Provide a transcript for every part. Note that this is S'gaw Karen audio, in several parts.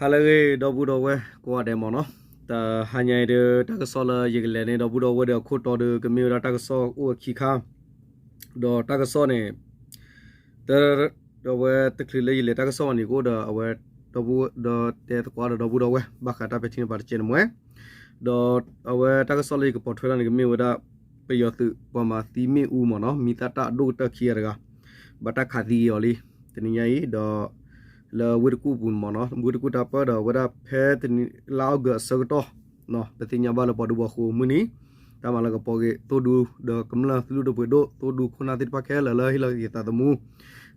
ဟါလၢအဂ့ၤ ဒီပုၢ်ဒီဝဲၢ်ကိးဂၤဒဲးမ့ၢ်နီၤ, တဟါညါအံၤဒီး တၢ်ကစီၣ်လၢယကလဲၤန့ၢ်ဒီပုၢ်ဒီဝဲၢ်ဒီးအခိၣ်တီဒီး ကမ့ၢ်ဝဲဒၣ်တၢ်ကစီၣ်အိၣ်အခံခါ, ဒီးတၢ်ကစီၣ်န့ၣ် တ ဒီးအဝဲတချုးလၢယလဲၤတၢ်ကစီၣ်ဘၣ်န့ၣ် ကအိၣ်ဒီးအဝဲ ဒီပုၢ်ဒီးတဲသကိးဒီးဒီပုၢ်ဒီဝဲၢ် ဘၣ်ဃးတၢ်ပဲာ်ထံနီၤဖးတကဲန့ၣ်မ့ၢ်, ဒီးအဝဲတၢ်ကစီၣ်လၢယကပိာ်ထွဲလီၤန့ၣ် ကမ့ၢ်ဝဲဒၣ် ပယီၤသုးပှၤမၤသံမ့ၣ်အူမ့ၢ်နီၤ, မံၤသၣ်တၢ်အဒိၣ်ကတၢၢ်ခံဂၤတဂၤ ဘၣ်တၢ်ခးသံက့ၤအီၤလံ တနံၤညါအံၤ ဒီး လၢဝ့ၢ်တကူၣ်ပူၤမ့ၢ်နီၤ, ဝ့ၢ်တကူၣ်တၢ်ပၢဒီး အဝဲဒၣ်ဖဲတနံၤလါအီကူးအဆၢကတီၢ် ပသ့ၣ်ညါဘၣ်လၢပှၤဒူပှၤဃိၤမုၢ်နံၤ တၢ်မၤလၤကပီၤက့ၤ သိၣ်ဒူဒီးကမျၢၢ်သုးဒူတပှ့ၤဒိၣ် သိၣ်ဒူခိၣ်နၢ်သ့ၣ်တဖၣ်ခဲလၢာ်လၢဟ့ၣ်လီၤက့ၤသးသမူ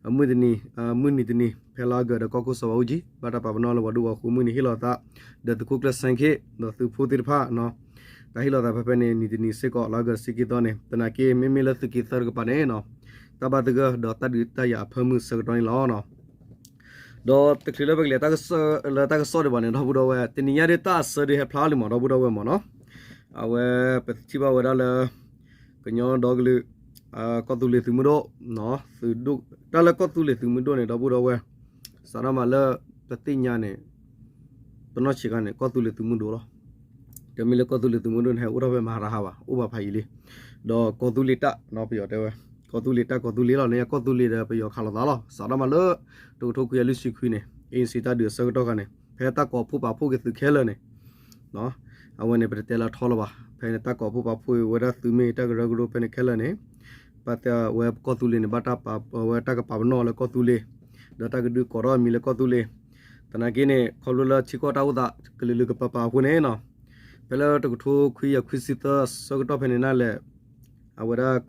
အမုၢ်တနံၤ မုၢ်နံၤတနံၤ ဖဲလါအီကူးဒီးကီၢ်ခိၣ်စီၤဘးအူကၠံ ဘၣ်တၢ်ပာ်ပနီၣ်လၢပှၤဒူပှၤဃိၤမုၢ်နံၤဟ့ၣ်လီၤသး ဒီးသုးခိၣ်ကျၢၢ်စဲခ့ၣ် ဒီးသုးဖိသ့ၣ်တဖၣ် တၢ်ဟ့ၣ်လီၤသးဖဲဖဲန့ၣ် နံၤတနံၤစ့ၢ်ကီး လါအီကူးတဆံခံသီန့ၣ် သနာ်က့ မ့မ့ၢ်လၢသုးက့သၢတကပၤန့ၣ် တၢ်ဘၣ်သဂၢၢ်ဒီးတၢ်ဒုးတၢ်ယၤအဖၢမုၢ်ဆၢကတီၢ်န့ၣ်လီၤ. ဒီးတချုးလၢပကလဲၤတၢ်ကစီၣ် လၢတၢ်ကစီၣ်ဒံးဘၣ်န့ၣ် ဒီပုၢ်ဒီဝဲၢ် တနံၤညါဒ်တၢ်အစၢဒုးဟဲဖျါလံမ့ၢ် ဒီပုၢ်ဒီဝဲၢ်မ့ၢ်နီၤ, အဝဲပထံၣ်ဘၣ်ဝဲဒၣ်လၢ ကညီဒီကလုာ် ကီၢ်သူလ့ၤသုးမုၢ်ဒိၣ် တၢ်လၢကီၢ်သူလ့ၤသုးမုၢ်ဒိၣ်န့ၣ် ဒီပုၢ်ဒီဝဲၢ် စးထီၣ်မးလၢ ပသ့ၣ်ညါန့ၣ် ပနီၢ်ဆံးခါန့ၣ် ကီၢ်သူလ့ၤသုးမုၢ်ဒိၣ်လီၤ. တမ့ၢ်လၢကီၢ်သူလ့ၤသုးမုၢ်ဒိၣ်န့ၣ် ဟဲအိၣ်ထီၣ်ဖဲမၤရဟါဘၣ် အိၣ်ဘၣ်ဖးယံာ်လံ. ဒီးကီၢ်သူလ့ၤတၢ် ပယီၤတဲဝဲ ကီၢ်သူလ့ၤတၢ် ကီၢ်သူလ့ၤလီၤန့ၣ် ကီၢ်သူလ့ၤဒီးပယီၤခးလိာ်သးလီၤ. စးထီၣ်မးလၢ တကထိခွံကယၤလွံၢ်ဆံခွံန့ၣ် အ့ၣ်စ့တၢ်ဒုးအဆၢကတီၢ်ခါန့ၣ် ဖဲတၢ်ကိးဖှိၣ်ပာ်ဖှိၣ်က့ၤသုးခဲလၢာ်န့ၣ် အဝဲန့ၣ် ပတတဲလၢထီလၢၤဘၣ်. ဖဲန့ၣ် တၢ်ကိးဖှိၣ်ပာ်ဖှိၣ်ဝဲဒၣ်သုးမ့ၢ်တၢ်ကရၢကရိဖဲန့ၣ်ခဲလၢာ်န့ၣ် ဘၣ်သ့ၣ်ဝဲကီၢ်သူလ့ၤန့ၣ် ဘၣ်တၢ်ပာ်ဝဲတၢ်ကပာ်ပနီၣ်လၢကီၢ်သူလ့ၤ ဒီးတၢ်ကဒုးကိးထီၣ်အမံၤလၢကီၢ်သူလ့ၤ သနာ်က့န့ၣ် ခီဖျိလၢထံကီၢ်တၢ်အိၣ်သးကလုာ်လုာ်ကပၤပၤအဃိန့ၣ် ဖဲလၢတကထိခွံကယၤခွံဆံသၢဆၢကတီၢ်ဖဲန့ၣ်ဒၣ်လဲာ် အဝဲဒၣ်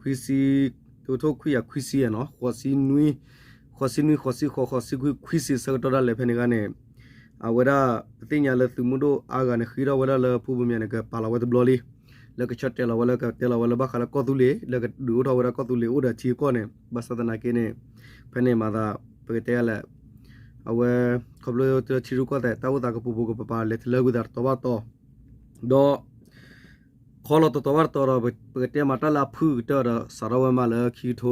တကထိခွံကယၤခွံဆံယဲၢ်နီၤ ဃိးဆံနွံ ဃိးဆံနွံ ဃိးဆံဃိး ဃိးဆံခွံ ခွံဆံဆၢကတီၢ်ဒၣ်လဲာ်ဖဲန့ၣ်ဂ့ၤန့ၣ် အဝဲဒၣ် ပသ့ၣ်ညါလၢသုးမုၢ်ဒိၣ်အါဂၤန့ၣ် ဃ့ထီၣ်ဝဲဒၣ်လၢဖုဘိမၠးန့ၣ် ကပာ်လီၤဝဲတဘျီလံ လၢကဆၢတဲာ်လီၤဝဲလၢကတဲလီၤဝဲလၢဘၣ်ဃးလၢကီၢ်သူလ့ၤ လၢကဒုးအိၣ်ထီၣ်ဝဲဒၣ်ကီၢ်သူလ့ၤအိၣ်ဒီးထံကီၢ်န့ၣ် ဘၣ်ဆၣ်သနာ်က့န့ၣ် ဖဲန့ၣ်မၤသး ပကတဲလဲၣ် အဝဲ ခီဖျိလၢထံရူၢ်ကီၢ်သဲးတၢ်အိၣ်သးကပူၤပူၤကပၤပၤ လဲၤတလၢကွံာ်သးတတီၤဘၣ်တတီၤ ဒီး ခီလီၤတတီၤဘၣ်တတီၤဒီး ပကတဲမးတၢ်လၢအဖုၣ်ကတၢၢ်ဒီး စးထီၣ်ဝဲမးလၢခံကထ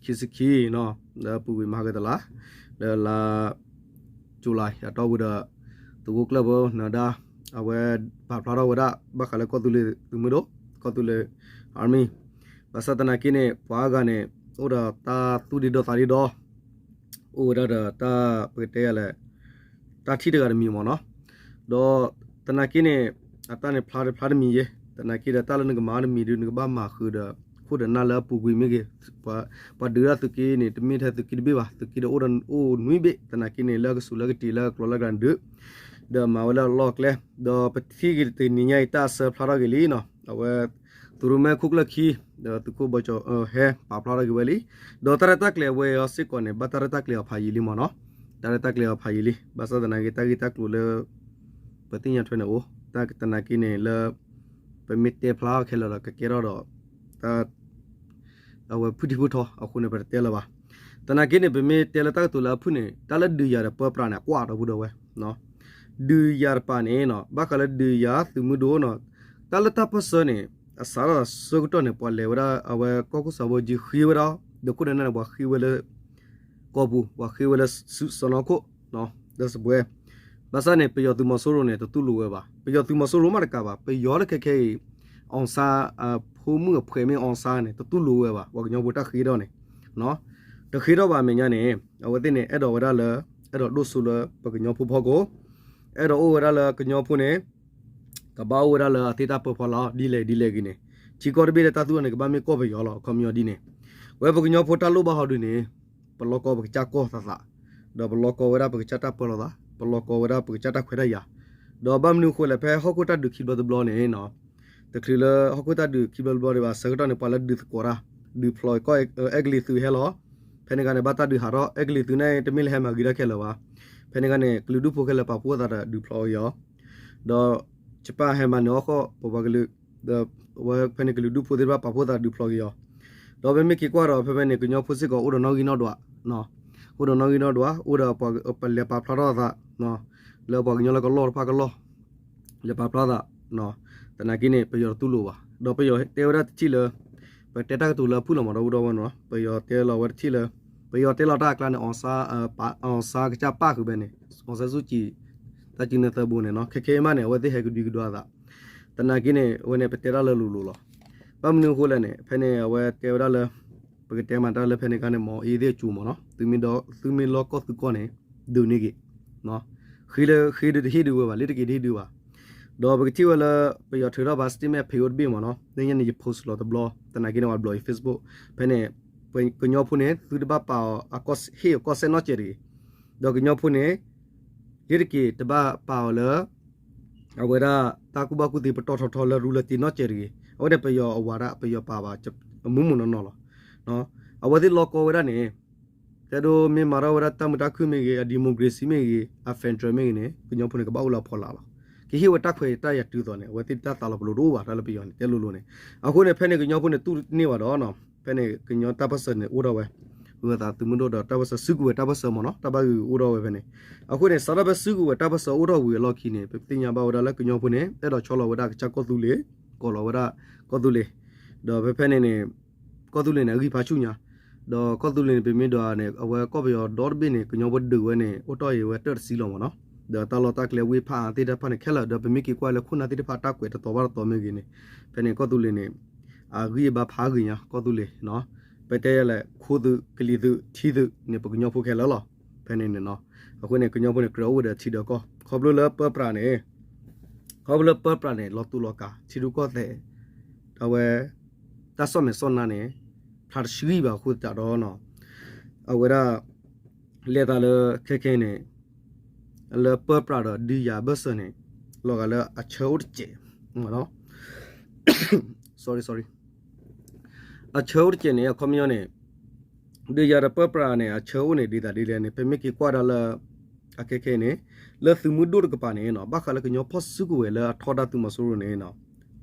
ိခံဆံခံနီၤ လၢပူၤကွံာ်မဟါကတလါ လၢလါ ကၠူလါ အတီၢ်ပူၤဒီး သုးခိၣ်ကျၢၢ်ဖိနၢၤဒါ အဝဲပာ်ဖျါထီၣ်ဝဲဒၣ် ဘၣ်ဃးလၢကီၢ်သူလ့ၤသုးမုၢ်ဒိၣ် ကီၢ်သူလ့ၤ army ဘၣ်ဆၣ်သနာ်က့န့ၣ် ပှၤအါဂၤန့ၣ် အိၣ်ဒီးတၢ်သူၣ်ဒ့ဒီသးဒ့ဒီ အိၣ်ဝဲဒၣ်ဒီးတၢ်ပကတဲလဲၣ် တၢ်ထံၣ်တဂၤတမံၤမ့ၢ်နီၤ ဒီးသနာ်က့န့ၣ် အတၢ်န့ၣ်ဖျါတဖျါတမံၤယဲ သနာ်က့ဒီးတၢ်လၢနကမၤတမံၤဒုး နကဘၣ်မၤဃုာ်ဒီး ခိၣ်ဒီးနၢ်လၢအပူၤကွံာ်မ့ၢ်ဂ့ၤ ပှၤဒုးဒၣ်သုးက့န့ၣ် တမ့ၢ်ထဲသုးက့တဘ့ၣ်ဘၣ် သုးက့ဒီးအိၣ်ဒီးအိၣ်နွံဘ့ၣ် သနာ်က့န့ၣ်လၢအကဆူးလၢကတံၤလၢအကျိၤလၢကျဲဒုး ဒီးမၤဝဲလၢအလီၢ်အကျဲ ဒီးပထံၣ်က့ၤတနံၤညါအံၤတၢ်အစၢဖျါထီၣ်က့ၤလံနီၤ အဝဲ သုးရိၣ်မဲခိၣ်ကျၢၢ်ခံ ဒီးသုးခိၣ်ဘီကၠီၤဟဲပာ်ဖျါထီၣ်က့ၤဝဲလံ ဒီးတၢ်ရဲၣ်တၢ်ကျဲၤဝဲအံၤစ့ၢ်ကီးန့ၣ် ဘၣ်တၢ်ရဲၣ်တၢ်ကျဲၤအီၤဖးယံာ်လံမ့ၢ်နီၤ တၢ်ရဲၣ်တၢ်ကျဲၤအီၤဖးယံာ်လံ ဘၣ်ဆၣ်သနာ်က့တၢ်ဂ့ၢ်တၢ်ကျိၤလၢ ပသ့ၣ်ညါထွဲန့ၣ်အိၣ် တၢ်သနာ်က့န့ၣ်လၢ ပမ့ၢ်တဲဖျါအီၤခဲလၢာ်ဒီးကကဲထီၣ်ဒီး တၢ် အဝဲဖုၣ်ထံဖုၣ်ထီ အဃိန့ၣ် ပတတဲလၢၤဘၣ်. သနာ်က့န့ၣ် ပမ့ၢ်တဲလၢတၢ်ကတိၤလၢအဖုၣ်န့ၣ် တၢ်လၢဒုးယၤဒီးပၢပြးန့ၣ် အကွၢ်ဒီပုၢ်ဒီဝဲၢ် ဒုးယၤတပၤန့ၣ် ဘၣ်ဃးလၢဒုးယၤသုးမုၢ်ဒိၣ်နီၤ တၢ်လၢတၢ်ပၢၢ်ဆၢန့ၣ် အစးထီၣ်ဆၢကတီၢ်န့ၣ် ပှၤလဲၤဝဲဒၣ် အဝဲကီၢ်ခိၣ်စးဘီကၠံဃ့ဝဲဒၣ် ဒီးခိၣ်ဒီးနၢ်န့ၣ် ပှၤဃ့ဝဲလၢ ကီၢ်ပူၤ ပှၤဃ့ဝဲလၢစုစီၢ်နီၤခိၣ် လၢစပွဲ ဘၣ်ဆၣ်န့ၣ် ပယီၤသုးမီၤစိရိၤန့ၣ် တတူၢ်လိာ်ဝဲဘၣ်. ပယီၤသုးမီၤစိရိၤမးတကးဘၣ်. ပယီၤလၢခဲခဲအံၤ အောင်ဆန်း အဖိမုၣ်အဖှဲးမ့ၢ် အောင်ဆန်း န့ၣ် တတူၢ်လိာ်ဝဲဘၣ်. ပှၤကညီဖိတၢ်ဃ့ထီၣ်န့ၣ် တဃ့ထီၣ်ဘၣ်အမဲာ်ညါန့ၣ် အဝဲသ့ၣ်န့ၣ် အဲၣ်ဒိးဝဲဒၣ်လၢ အဲၣ်ဒိးဒိၣ်စိလၢပကညီဖိဖီခိၣ် အဲၣ်ဒိးအိၣ်ဝဲဒၣ်လၢကညီဖိန့ၣ် ကဘၣ်အိၣ်ဝဲဒၣ်လၢအသ့တၢ်ပၢဖီလာ် ဒ်လဲၣ်ဒ်လဲၣ်ဂ့ၤန့ၣ် ထံကီၢ်တဘ့ၣ်လၢတၢ်သူၣ်ထီၣ်န့ၣ် ကဘၣ်မ့ၢ်ကီၢ်ပယီၤလီၤ. အခီပညီဒ်န့ၣ် ဝဲပကညီဖိတၢ်လိၣ်ဘၣ်ဟီဒုန့ၣ် ပလီၢ်ကီပကစၢ်ကီၢ်သးသး ဒီးပလီၢ်ကီဝဲဒၣ်ပကစၢ်တၢ်ပၢလီၤသး ပလီၢ်ကီဝဲဒၣ်ပကစၢ်တၢ်ခွဲးတၢ်ယာ် ဒီးဘၣ်မနုၤအဃိလဲၣ် ဖဲဟီၣ်ခိၣ်တၢ်ဒုးခံဘျီတဘျီန့ၣ် တချုးလၢဟီၣ်ခိၣ်တၢ်ဒုးခံဘျီတဘျီဒံးဘၣ် ဆၢကတီၢ်န့ၣ် ပှၤလၢဒုးသကိးတၢ် ဒုးဖျိးကီၢ်အဲကလံးသုးဟဲလီၤ. ဖဲန့ၣ်အခါန့ၣ် ဘၣ်တၢ်ဒုးဟးထီၣ် အဲကလံးသုးန့ၣ် တမ့ၢ်လၢဟဲမၤဂ့ၤတၢ်ခဲလၢာ်ဘၣ်. ဖဲန့ၣ်အခါန့ၣ် ကလုာ်ဒူၣ်ဖိခဲလၢာ်ပာ်ဖှိၣ်သးဒီးဒုးဖျိးက့ၤအီၤ ဒီး ကပၣ်ဟဲမၤနၢၤဟီၣ်ခိၣ် ပပှၤကလုာ် ဒီးအဝဲဖဲန့ၣ်ကလုာ်ဒူၣ်ဖိသ့ၣ်တဖၣ်ပာ်ဖှိၣ်သးဒုးဖျိးက့ၤအီၤ ဒီးပမ့ၢ်က့ၤကွၢ်ဒီး ဖဲဖဲန့ၣ် ကညီဖိစ့ၢ်ကီးအိၣ်ဒီးနီၣ်ဂံၢ်နီၣ်ဒွး အိၣ်ဒီးနီၣ်ဂံၢ်နီၣ်ဒွး အိၣ်ဒီးပလဲၤပာ်ဖျါထီၣ်သး လၢပှၤကညီလၢကလီၢ်တဖၣ်ကလီၢ် လဲၤပာ်ဖျါသး သနာ်က့န့ၣ် ပယီၤတတူၢ်လိာ်ဘၣ် ဒီးပယီၤတဲဝဲဒၣ်တထံၣ်လၢ ပတဲတၢ်ကတိၤလၢအဖုၣ်လီၤမး ဒီပုၢ်ဒီဝဲၢ်နီၤ ပယီၤတဲလီၤဝဲတထံၣ်လၢ ပယီၤတဲလီၤတၢ်အကျါန့ၣ် အောင်ဆန်း ကစၢ်ပၢ်ဃုာ်ဖဲန့ၣ် အောင်ဆန်းစုကြည် တၢ် တၢ်စုနဲၣ်သၢဘိန့ၣ်နီၤ ခဲခဲအံၤမးန့ၣ် အဝဲသ့ၣ်ဟဲကဒုကဒွါအသး, သနာ်က့န့ၣ် အဝဲန့ၣ် ပတဲတၢ်လၢလိၤလိၤလီၤ. ဘၣ်မနုၤအဃိလဲၣ်န့ၣ် ဖဲန့ၣ် အဝဲတဲဝဲဒၣ်လၢ ပကတဲမးတၢ်လၢဖဲန့ၣ်ခါန့ၣ် မ့ၢ်အ့သ့ၣ်အကၠိမးနီၤ သုမ့ၢ်လီၢ်ကီၢ်သုးကီၢ်န့ၣ် ဒုးန့ၢ်က့ၤ ဃ့လၢဃ့ဒုးတဟ့ၣ်ဒုးဝဲဘၣ် လ့တက့ၤတဟ့ၣ်ဒုးဘၣ်. ဒီးပကထံၣ်ဝဲလၢ ပယီၤထုးထီၣ်ဘၣ် statement ဖဲအိၣ်တဘ့ၣ်မးနီၤ လၢညါန့ၣ် ယ post လီၤတဘျီ သနာ်က့န့ၣ် ပှၤဘျီးအံၤ Facebook ဖဲန့ၣ် ကညီဖိန့ၣ် သုတဘၣ်ပာ်အီၤ ဟ့ၣ်အကီၢ်စဲၣ်နီတစဲးတဂ့ၤ. ဒီးကညီဖိန့ၣ် လ့တက့ၤတဘၣ်ပာ်အီၤလၢ အဝဲဒၣ်တၢ်ကူၣ်ဘၣ်ကူၣ်သ့ပတီၢ်ထီထီလၢရူလၢတ့ၢ်နီတစဲးတဂ့ၤ. အဝဲန့ၣ်ပယီၤအဝၤဒၣ် ပယီၤပာ်ဘၣ် အမူမူနီၢ်နီၢ်လီၤ. အဝဲသ့ၣ်လီၤကီဝဲဒၣ်န့ၣ် တဲဒိမ့ၢ်မၤထီၣ်ဝဲဒၣ်တၢ်မုာ်တၢ်ခုၣ်မ့ၢ်ဂ့ၤ အ democracy မ့ၢ်ဂ့ၤ အ federal မ့ၢ်ဂ့ၤန့ၣ် ကညီဖိန့ၣ် ကဘၣ်အိၣ်လၢအဖီလာ်လီၤ. ကဟ့ၣ်ဝဲတၢ်ခွဲးတၢ်ယာ်တုၤသိးန့ၣ် အဝဲသ့ၣ်တၢ်သးလီၤပလိာ်တအိၣ်ဘၣ် တၢ်လၢပယီၤန့ၣ် တဲလိၤလိၤန့ၣ်. အဃိန့ၣ် ဖဲန့ၣ်ကညီဖိန့ၣ်တူၢ်န့ၢ်ဘၣ်ဒီး ဖဲန့ၣ်ကညီတၢ်ပၢၢ်ဆၢန့ၣ်အိၣ်ထီၣ်ဝဲ ဝဲသးသုးမုၢ်ဒိၣ်ဒီးတၢ်ပၢၢ်ဆၢ စုကဝဲၤတၢ်ပၢၢ်ဆၢမးနီၤ တၢ်ဘၣ်ဂ့ၤအိၣ်ထီၣ်ဝဲဖဲန့ၣ်. အဃိန့ၣ် စးထီၣ်ဖဲစုကဝဲၤတၢ်ပၢၢ်ဆၢအိၣ်ထီၣ်ဝံၤအလီၢ်ခံန့ၣ် ပသ့ၣ်ညါဘၣ်ဝဲဒၣ်လၢကညီဖိန့ၣ် အဲၣ်ဒိးဆီလီၤဝဲဒၣ်ကစၢ်ကီၢ်သူလ့ၤ ကိးလီၤဝဲဒၣ်ကီၢ်သူလ့ၤ ဒီးဖဲဖဲန့ၣ်န့ၣ် ကီၢ်သူလ့ၤန့ၣ် အဂံၢ်ဖးဆူၣ်ညါ, ဒီးကီၢ်သူလ့ၤန့ၣ် ပမ့ၢ်ဒိးန့ၣ် အဝဲကီၢ်ပယီၤဒီတဘ့ၣ်န့ၣ် ကညီဖိဒုးဝဲန့ၣ် အိၣ်တ့ၢ်အံၤဝဲတၢၢ်တဆံလီၤမးနီၤ, ဒီးတၢ်လီၢ်တၢ်ကျဲဝ့ၢ်ဖးအါသ့ၣ်တဖၣ်န့ၣ်ခဲလၢာ် ဒီးပမ့ၢ်က့ၤကွၢ်လၢခိၣ်နၢ်သ့ၣ်တဖၣ်တၢ်ကွဲးတတီၤဘၣ်တတီၤမ့ၢ်ဂ့ၤန့ၣ်, ဖဲန့ၣ်ကီၢ်သူလ့ၤန့ၣ် အဂံၢ်အဘါဖးဂ့ၤညါ ကီၢ်သူလ့ၤ ပတဲလဲၣ် ခိသုးကလံၤသုးထံသုးန့ၣ် ပကညီဖိခဲလၢာ်လီၤ. ဖဲန့ၣ်န့ၣ်နီၤ, အဃိန့ၣ် ကညီဖိန့ၣ် ကြၢးအိၣ်ဝဲဒီးထံဒီးကီၢ် ခီဖျိလၢပၢပြးန့ၣ် ခီဖျိလၢပၢပြးန့ၣ် လီၤတူာ်လီၤကာ် ထံရူၢ်ကီၢ်သဲး အဝဲ တၢ်ဆီၣ်မဲာ်ဆီၣ်နါန့ၣ် ဖျါတဆှံဘၣ်အဃိသတးဒီး အဝဲဒၣ် လဲၤသးလၢခဲခဲန့ၣ် လၢပၢပြးဒီးဒုးယၤအဘၢၣ်စၢၤန့ၣ် လီၤဂာ်လၢအဆၢအိၣ်တစဲး sorry sorry အဆၢအိၣ်တစဲးန့ၣ် အခီပညီန့ၣ် ဒုးယၤဒီးပၢပြးန့ၣ် အဆၢအိၣ်န့ၣ် ဒ်သိးဒ်လဲၣ်န့ၣ် ပမ့ၢ်က့ၤကွၢ်ဒၣ်လၢ အခဲခဲန့ၣ် လၢသုးမုၢ်ဒိၣ်တကပၤန့ၣ်နီၤ ဘၣ်ဃးလၢကညီဖီၣ်စုကဝဲၤလၢအထီဒါသုးမီၤစိရိၤန့ၣ်နီၤ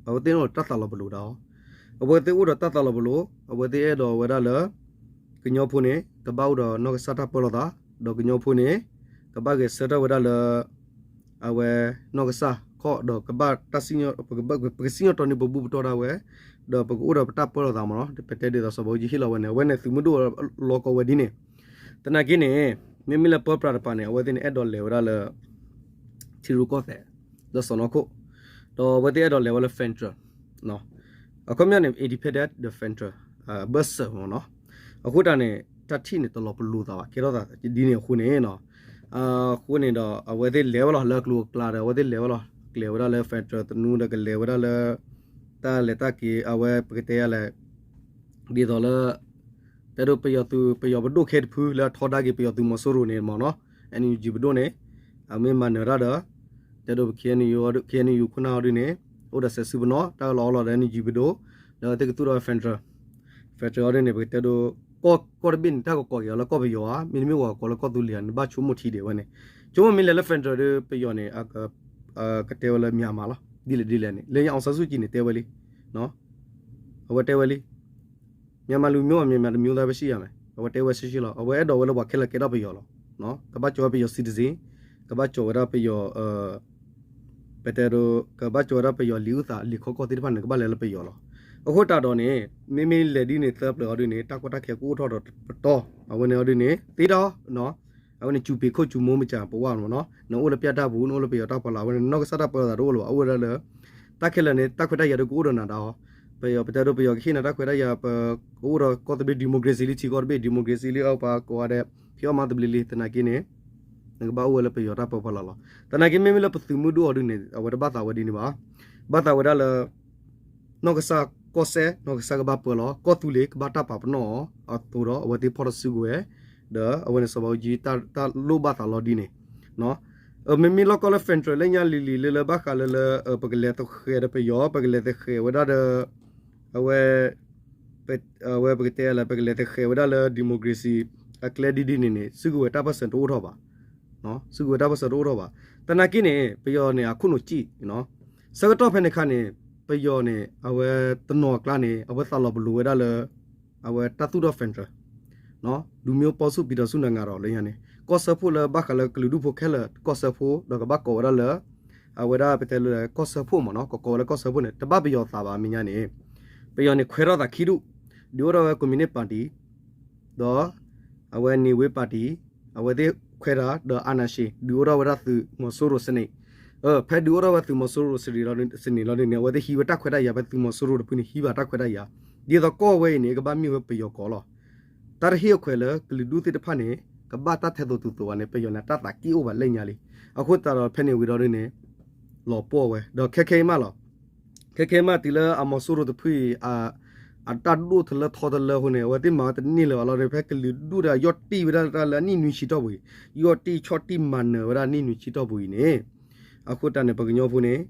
အဝဲသ့ၣ်အိၣ်ဒီးတၢ်သးလီၤပလိာ်ဒၣ်အီၤ, အဝဲသ့ၣ်အိၣ်ဒီးတၢ်သးလီၤပလိာ် အဝဲသ့ၣ်အဲၣ်ဒိးဝဲဒၣ်လၢ ကညီဖိန့ၣ် ကဘၣ်အိၣ်ဒီးနီၢ်ကစၢ်တၢ်ပၢလီၤသး, ဒီးကညီဖိန့ၣ် ကဘၣ်ဂဲၤဆၢထၢၣ်ဝဲဒၣ်လၢ အဝဲနီၢ်ကစၢ်ခီၣ်ဒီးကဘၣ်တၢ်စံၣ်ညီၣ် ပကစံၣ်ညီၣ်တီန့ၢ်ပဘူၣ်ပတီၢ်ဒၣ်ဝဲ, ဒီးပကအိၣ်ဒီးပတၢ်ပၢလီၤသးမးနီၤ ပတဲဒ်သိးစီၤဘးအူကၠံဟ့ၣ်လီၤဝဲန့ၣ် အဝဲန့ၣ်သုးမုၢ်ဒိၣ်လီၤကီဝဲဒ်န့ၣ်, သနာ်က့န့ၣ် မ့မ့ၢ်လၢပၢပြးတကပၤန့ၣ် အဝဲသ့ၣ်န့ၣ် အဲၣ်ဒိးလဲၤဝဲဒၣ်လၢ ထံရူၢ်ကီၢ်သဲး ဒီးစီၤနီၢ်ခိၣ်, ဒီးအဝဲသ့ၣ်အဲၣ်ဒိးလဲၤဝဲလၢ federal အခီပညီန့ၣ် independent ဒီး federal ဘၢၣ်စၢၤမးနီၤ, အဃိတၢ်န့ၣ် တၢ်ထံၣ်န့ၣ်တလီၤပလိာ်သးဘၣ် ကဲထီၣ်သးဒ်န့ၣ်အဃိန့ၣ်နီၤ, အဃိန့ၣ်ဒီး အဝဲသ့ၣ်လဲၤဝဲလီၤ လၢအကျိၤအကျဲဒီး အဝဲသ့ၣ်လဲၤဝဲလီၤ ကလဲၤဝဲဒၣ်လၢ federal သနူဒီးကလဲၤဝဲဒၣ်လၢ တၢ်လဲၤတၢ်က့ၤ အဝဲပကတဲယၤလဲၣ် ဒ်သိးလၢ တဲဒိးပယီၤသုး ပယီၤပဒိၣ်ခဲတဖုလၢအထီဒါက့ၤပယီၤသုးမီၤစိရိၤန့ၣ်မးနီၤ, NUG ပဒိၣ်န့ၣ် အမ့ၢ်မၤနၢၤတၢ်ဒီး တဲဒိး KNU KNU ခိၣ်နၢ်အီၤဒ်န့ၣ် အိၣ်ဒီးစဲးစုပနီၣ် တၢ်အၢၣ်လီၤအီလီၤဒီး NUG ပဒိၣ်, ဒီးသ့ၣ်ကသူၣ်ထီၣ် federal, federal အီၤဒ်န့ၣ် ပကတဲဒိး ကီၢ်ကီၢ်တဘ့ၣ်န့ၣ် တၢ်ကကိးက့ၤအီၤလၢကီၢ်ပယီၤဧါ မ့တမ့ၢ်ဝဲကိးလၢကီၢ်သူလ့ၤဧါ နဘၣ်ဆိကမိၣ်ထံဒံးဝဲန့ၣ်, ဆိကမိၣ်မ့ၢ်လဲၤလၢ federal ဒီးပယီၤန့ၣ် ကတဲဝဲလၢ Myanmar လီၤ ဒ်လဲၣ်ဒ်လဲၣ်န့ၣ် လၢညါ အောင်ဆန်းစုကြည် န့ၣ် တဲဝဲလံ အဝဲတဲဝဲလံ မြန်မာလူမျိုး မြန်မာတစ်မျိုးသားပဲရှိရမယ် အဝဲတဲဝဲရှင်းရှင်းလီၤ အဝဲအဲၣ်ဒိးဝဲလၢပှၤခဲလၢာ်ကဲထီၣ်ပယီၤလီၤ ကဘၣ်ကၠီၤဝဲပယီၤ citizen ကဘၣ်ကၠီၤဝဲဒၣ်ပယီၤ ပတဲဒိး ကဘၣ်ကၠီၤဝဲဒၣ်ပယီၤလံာ်အုၣ်သးလံာ်ခီကီၢ်သ့ၣ်တဖၣ်န့ၣ် ကဘၣ်လဲၤလၢပယီၤလီၤ. အဃိတၢ်ဒီးန့ၣ် မ့မ့ၢ်လဲၤဒ်န့ၣ်သၢပျၢၤအီၤဒ်န့ၣ် တၢ်ကီတၢ်ခဲကအိၣ်ထီၣ်ဒီးပတီၢ် အဝဲန့ၣ်အီၤဒ်န့ၣ် သ့တၢ် အဝဲန့ၣ် ကျူပေခိၣ်ကျူမိၢ်မုၢ်ကၢ်ပဝါမးနီၤ နအိၣ်လၢပျၢ်တၢ်ပူၤ နအိၣ်လၢပယီၤတၢ်ပီးလၢ် အဝဲန့ၣ် နီၢ်ကစၢ်တၢ်ပၢလီၤသးတအိၣ်လၢၤဘၣ် အိၣ်ဝဲဒၣ်လၢ တၢ်ခဲလၢာ်န့ၣ် တၢ်ခွဲးတၢ်ယာ်ဒ်ကအိၣ်ဒီးနၤဒၣ်အီၤ ပယီၤပတဲဒိးပယီၤကဟ့ၣ်နၤတၢ်ခွဲးတၢ်ယာ် ပကအိၣ်ဒီးကီၢ်သဘျ့ democracy လံ ထံကီၢ်တဘ့ၣ် democracy လံ အပှၤကိးဂၤဒဲး ဖံးအီၣ်မၤသဘျ့လံ သနာ်က့န့ၣ် နကဘၣ်အိၣ်ဝဲလၢပယီၤတၢ်ပၢဖီလာ်လီၤ. သနာ်က့မ့မ့ၢ်လၢပသုးမုၢ်ဒိၣ်အီၤဒ်န့ၣ် အဝဲတဘၣ်သးဝဲဒ်န့ၣ်ဘၣ်. ဘၣ်သးဝဲဒၣ်လၢ နီၢ်ကစၢ်ကီၢ်စဲၣ် နီၢ်ကစၢ်ကဘၣ်ပၢလီၤ ကီၢ်သူလ့ၤကဘၣ်တၢ်ပာ်ပနီၣ်အီၤအသိးဒီး အဝဲသ့ၣ်ဖီၣ်ထီၣ်စုကဝဲၤ ဒီးအဝဲန့ၣ်စီၤဘးအူကၠံ တၢ်လိၣ်ဘၣ်သးလီၤဒ်န့ၣ် မ့မ့ၢ်လီၢ်ကီၢ်လၢ federal လၢညါလံၤလံၤလၢလၢဘၣ်ဃးလၢလၢ ပကလဲၤသဃဲၤဒီးပယီၤ ပကလဲၤသဃဲၤဝဲဒၣ်ဒီး အဝဲ အဝဲပကတဲလၢ ပကလဲၤသဃဲၤဝဲဒၣ်လၢ democracy အကျဲဒ်ဒ်န့ၣ်န့ၣ် စုကဝဲၤတၢ်ပၢၢ်ဆၢတအိၣ်ထီၣ်ဘၣ်. စုကဝဲၤတၢ်ပၢၢ်ဆၢတအိၣ်ထီၣ်ဘၣ်. သနာ်က့န့ၣ် ပယီၤန့ၣ် အခိၣ်နူာ်စံၣ် ဆၢကတီၢ်ဖဲန့ၣ်အခါန့ၣ် ပယီၤန့ၣ် အဝဲတနီၤအကျါန့ၣ် အဝဲသးလီၤပလိာ်ဝဲဒၣ်လၢ အဝဲတၢ်သူၣ်ထီၣ် federal လူမျိုးပေါင်းစုံပြည်ထောင်စုနိုင်ငံတော် လၢညါန့ၣ် ကီၢ်စၢဖှိၣ်လၢဘၣ်ဃးလၢကလုာ်ဒူၣ်ဖိခဲလၢာ် ကီၢ်စၢဖှိၣ် ဒီးကဘၣ်ကိးဝဲဒၣ်လၢ အဝဲဒၣ်ပတဲလၢ ကီၢ်စၢဖှိၣ်မ့ၢ်နီၤ ကကိးဝဲလၢကီၢ်စၢဖှိၣ်န့ၣ် တဘၣ်ပယီၤသးဘၣ်မဲာ်ညါန့ၣ် ပယီၤန့ၣ်ခွဲးထီၣ်သးခံဒူၣ် ဒုးအိၣ်ထီၣ်ဝဲ communist party ဒီး အဝဲ National Party အဝဲသ့ၣ် ခွဲးတၢ်ဒီး အာဏာရှင် ဒုးအိၣ်ထီၣ်ဝဲဒၣ်သုးမီၤစိရိၤစနစ်, ဖဲဒုးအိၣ်ထီၣ်ဝဲသုးမီၤစိရိၤစနစ်လီၤဒုးန့ၣ် အဝဲသ့ၣ်ဟံးဝဲတၢ်ခွဲးတၢ်ယာ် ဖဲသုးမီၤစိရိၤတဖုန့ၣ် ဟံးဘၣ်တၢ်ခွဲးတၢ်ယာ်, ဒ်သိးကီၢ်ဝဲအံၤန့ၣ် ကဘၣ်မ့ၢ်ဝဲပယီၤကီၢ်လီၤ. တၢ်တဟ့ၣ်အခွဲးလၢကလုာ်ဒူၣ်သ့ၣ်တဖၣ်န့ၣ် ကဘၣ်တၢ်ထဲသိးတုၤသိးဘၣ်န့ၣ် ပယီၤန့ၣ် တၢ်သးက့ၣ်အိၣ်ဘၣ်လၢညါလံ. အဃိသတးဒီးဖဲန့ၣ်ဝံၤဒီးဒုးန့ၣ် လီၤပှီၢ်ဝဲ ဒီးခဲခဲအံၤမးလီၤ. ခဲခဲအံၤမးတုၤလၢအမီၤစိရိၤတဖုအံၤ အတၢ်ဒိၣ်ထီၣ်လၢထီထီၣ်လၢအဃိန့ၣ် အဝဲသ့ၣ်မၤဝဲတန့ၢ်လၢၤဘၣ်လီၤ. ဖဲကလုာ်ဒူၣ်ဒီးယီၢ်တံၢ်ဝဲဒၣ်တၢ်လၢအနံၣ်နွံဆံတီၢ်ပူၤအံၤ, ယီၢ်တံၢ်ဆီၣ်တံၢ်မၤနၢၤဝဲဒၣ်နံၣ်နွံဆံတီၢ်ပူၤအံၤန့ၣ်, အဃိတၢ်န့ၣ် ပကညီဖိန့ၣ်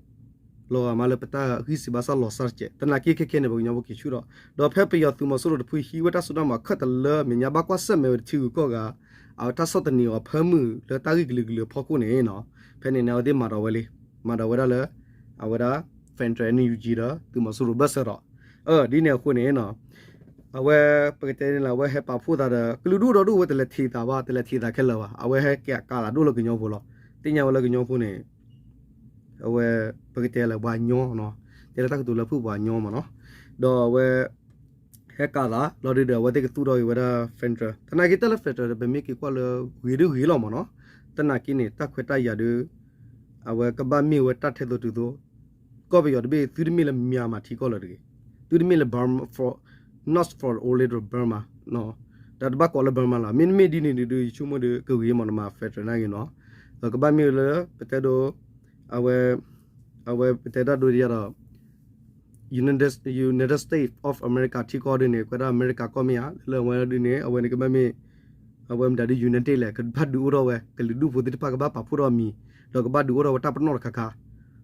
လီၤဂာ်မးလၢပတၢ်ဂံၢ်စၢ်ဘါစၢ်လီၤစၢ်တစဲး, သနာ်က့ခဲခဲန့ၣ် ပကညီဖိက့ၤဆူၣ်ဒီး, ဒီးဖဲပယီၤသုးမီၤစိရိၤတဖုဟံးဝဲတၢ်စိတၢ်ကမီၤခဲလၢာ်လၢအမဲာ်ညါ ဘၣ်ကွၢ်ဆၢၣ်မဲာ်ဝဲတထံဂုၤကီၢ်ဂၤ အတၢ်ဆီၣ်သနံးအီၤဖၢမုၢ်လၢတၢ်ဂ့ၢ်ကလုာ်ကလုာ်အဖီခိၣ်န့ၣ်, ဖဲန့ၣ်န့ၣ် အဝဲသ့ၣ်မၤဒီးဝဲလံ, မၤဒီးဝဲဒၣ်လၢ အဝဲဒၣ် federal NUG ဒီးသုးမီၤစိရိၤဘၢၣ်စၢၤဒီး, ဒ်န့ၣ်အဃိန့ၣ် အဝဲပကတဲန့ၣ်လၢ အဝဲဟဲပာ်ဖှိၣ်သးဒီး ကလုာ်ဒူၣ်ဒီဒူၣ်ဝဲတလဲၤထံးသးဘၣ်, တလဲၤထံးသးခဲလၢာ်ဘၣ်, အဝဲဟဲကးသးဒိၣ်လၢကညီဖိလီၤ. သ့ၣ်ညါဝဲလၢကညီဖိန့ၣ် အဝဲ ပကတဲလၢပှၤညီ, တဲလၢတၢ်ကတိၤလၢဖုၣ်ပှၤညီမ့ၢ်နီၤ, ဒီးအဝဲ ဟဲကးသးလီၤဒုးဒီး အဝဲသ့ၣ်ကသူၣ်ထီၣ်က့ၤဝဲဒၣ် federal, သနာ်က့တၢ်လၢ federal ဒီး ပမ့ၢ်က့ၤကွၢ်လၢဂ့ၤဒုဂ့ၤလီၤမ့ၢ်နီၤ, သနာ်က့န့ၣ် တၢ်ခွဲးတၢ်ယာ်ဒုး အဝဲကဘၣ်မ့ၢ်ဝဲတၢ်ထဲသိးတုၤသိး, ကီၢ်ပယီၤတဘ့ၣ် သုတမ့ၢ်လၢ Myanmar ထံကီၢ်လၢၤတဂ့ၤ, သုတမ့ၢ်လၢ Burma, not for only Burma, တၢ်တဘၣ်ကိးလၢ Burma လီၤ. မ့တမ့ၢ်ဒ်န့ၣ်ဒုး ယဆိကမိၣ်ဒီး ကဂ့ၤမ့ၢ်နီၤ မၤ federal နာ်က့နီၤ, ကဘၣ်မ့ၢ်လၢ ပတဲဒိ အဝဲ အဝဲပတဲတၢ်ဒိတယၤဒီး United States of America ထံကီၢ်ဒုးန့ၣ် ကွဲးဒၣ်အမဲရကၤကီၢ်မ့ၢ်ဧါ, လၢအဝဲဒုးန့ၣ် အဝဲန့ၣ်ကဘၣ်မ့ၢ် အဝဲမတၤဒုး United လဲၣ် ကဘၣ်ဒုးအိၣ်ထီၣ်ဝဲ ကလုာ်ဒူၣ်ဖိသ့ၣ်တဖၣ်ကဘၣ်ပာ်ဖှိၣ်ထီၣ်အမံၤ, ဒီးကဘၣ်ဒုးအိၣ်ထီၣ်ဝဲတၢ်ပနီၣ်တခါခါ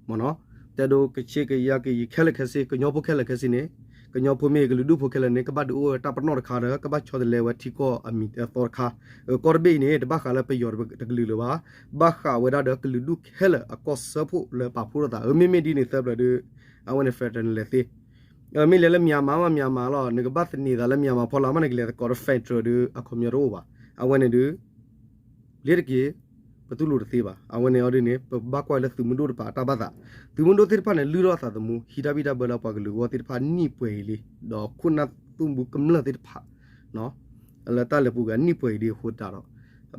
မ့ၢ်နီၤ, တဲဒိကဆ့ကယၤကယံာ်ခဲလၢာ်ခဲဆ့ ကညီဖိခဲလၢာ်ခဲဆ့န့ၣ်, ကညီဖိမ့ၢ်ဂ့ၤ ကလုာ်ဒူၣ်ဖိခဲလၢာ်န့ၣ် ကဘၣ်ဒုးအိၣ်ဝဲတၢ်ပနီၣ်တခါဒီး ကဘၣ်ဆီတလဲဝဲထံကီၢ်အမံၤအသီတခါ, ကီၢ်တဘ့ၣ်အံၤန့ၣ် တဘၣ်ဃးလၢပယီၤတကလုာ်လၢၤဘၣ်, ဘၣ်ဃးဝဲဒၣ်ဒီးကလုာ်ဒူၣ်ခဲလၢာ်အကီၢ်စၢဖှိၣ်လၢပာ်ဖှိၣ်ထီၣ်သး, အမ့မ့ၢ်ဒ်န့ၣ်သၢပျၢၤဒီး အဝဲန့ၣ် federal န့ၣ်လဲၤသ့ မ့ၢ်လဲၤလၢ Myanmar မး Myanmar လီၤ, နကဘၣ်သန့ၤသးလၢ Myanmar ဖီလာ်မး နကလဲၤသကိးဒီး federal ဒီး အခီပညီတအိၣ်ဘၣ်, အဝဲန့ၣ်ဒုး လ့တက့ၢ် ပတူၢ်လိာ်တသ့ဘၣ်, အဝဲန့ၣ်အီၤဒုးန့ၣ် ပဘၣ်ကွၢ်လၢသုးမုၢ်ဒိၣ်တပၤအတၢ်ဘၣ်သး, သုးမုၢ်ဒိၣ်သ့ၣ်တဖၣ်န့ၣ် လုၢ်ထီၣ်အသးသမူ ဟံးတၢ်ဘံၣ်တၢ်ဘၢလၢပှၤကလုာ်ဂီၢ်သ့ၣ်တဖၣ်နံၣ်ပှဲၤအံၤလံ, ဒီးခိၣ်နၢ်သူၣ်ဘုကမျၢၢ်သ့ၣ်တဖၣ် လၢတၢ်လဲၤပူၤကွံာ်အနံၣ်ပှဲၤအံၤဒ်အဃိသတးဒီး,